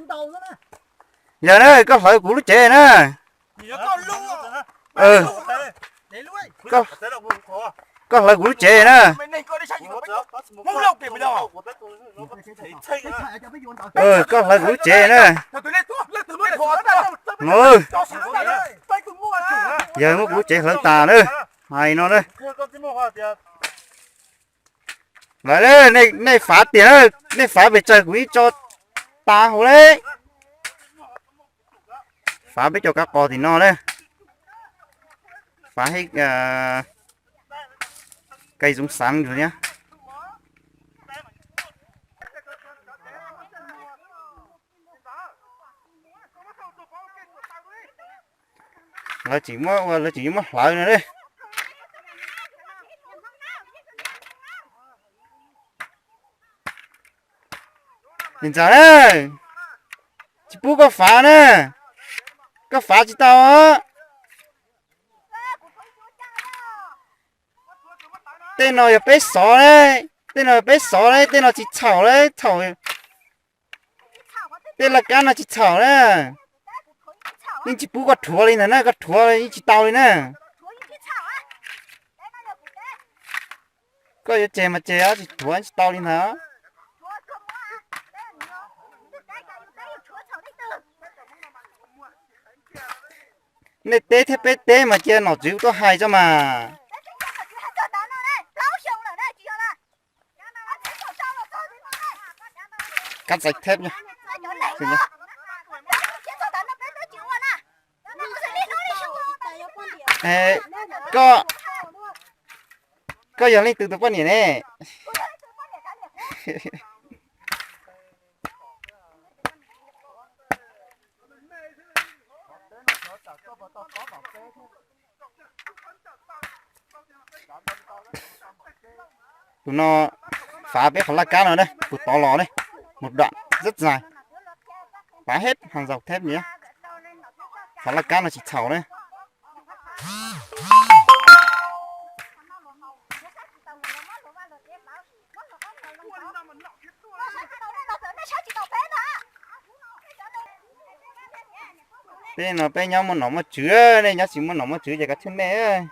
Yog na, koj hlawv kuv lub tsev na. Koj hlawv kuv lub tsev na. Koj hlawv kuv lub tsev na. Yog muab kuv lub tsev hlawv tas na. Hais no na. Lawv, nej fav tiag na, nej fav pes tsawg kuv ib tso tas hauv le. Fav peb cov kab qos tim no na. Fav hib kais zoov xav ntsuas thiab. Lawv tseem ua, lawv tseem yuav muab hlawv no ne. Niam ntxawm na, tsis pub koj fav na, koj fav tsis tau. Tej no yog peb xov na, tej no yog peb xov na, tej no tsis txhaum na, txhaum. Tej laj kab no tsis txhaum na. Yeej tsis pub koj rhuav li ntag na, koj rhuav yeej tsis tau li na. Koj yuav tseg mas tseg, tsis rhuav tsis tau li ntag. Nej teb thiab peb teb mas cia nom tswv tuaj hais tso mas. Kab txais theb. Koj, koj yog leej twg tus poj niam ne? Tus no fav peb qhov laj kab no ne, tus tod los ne, một đoạn rất dài, phá hết hàng rào thép nhé. Qhov laj kab no tsis txhaum ne. Peb no peb nyob muaj nom muaj tswv, nej nyob tsis muaj nom muaj tswv ces koj thwj nej.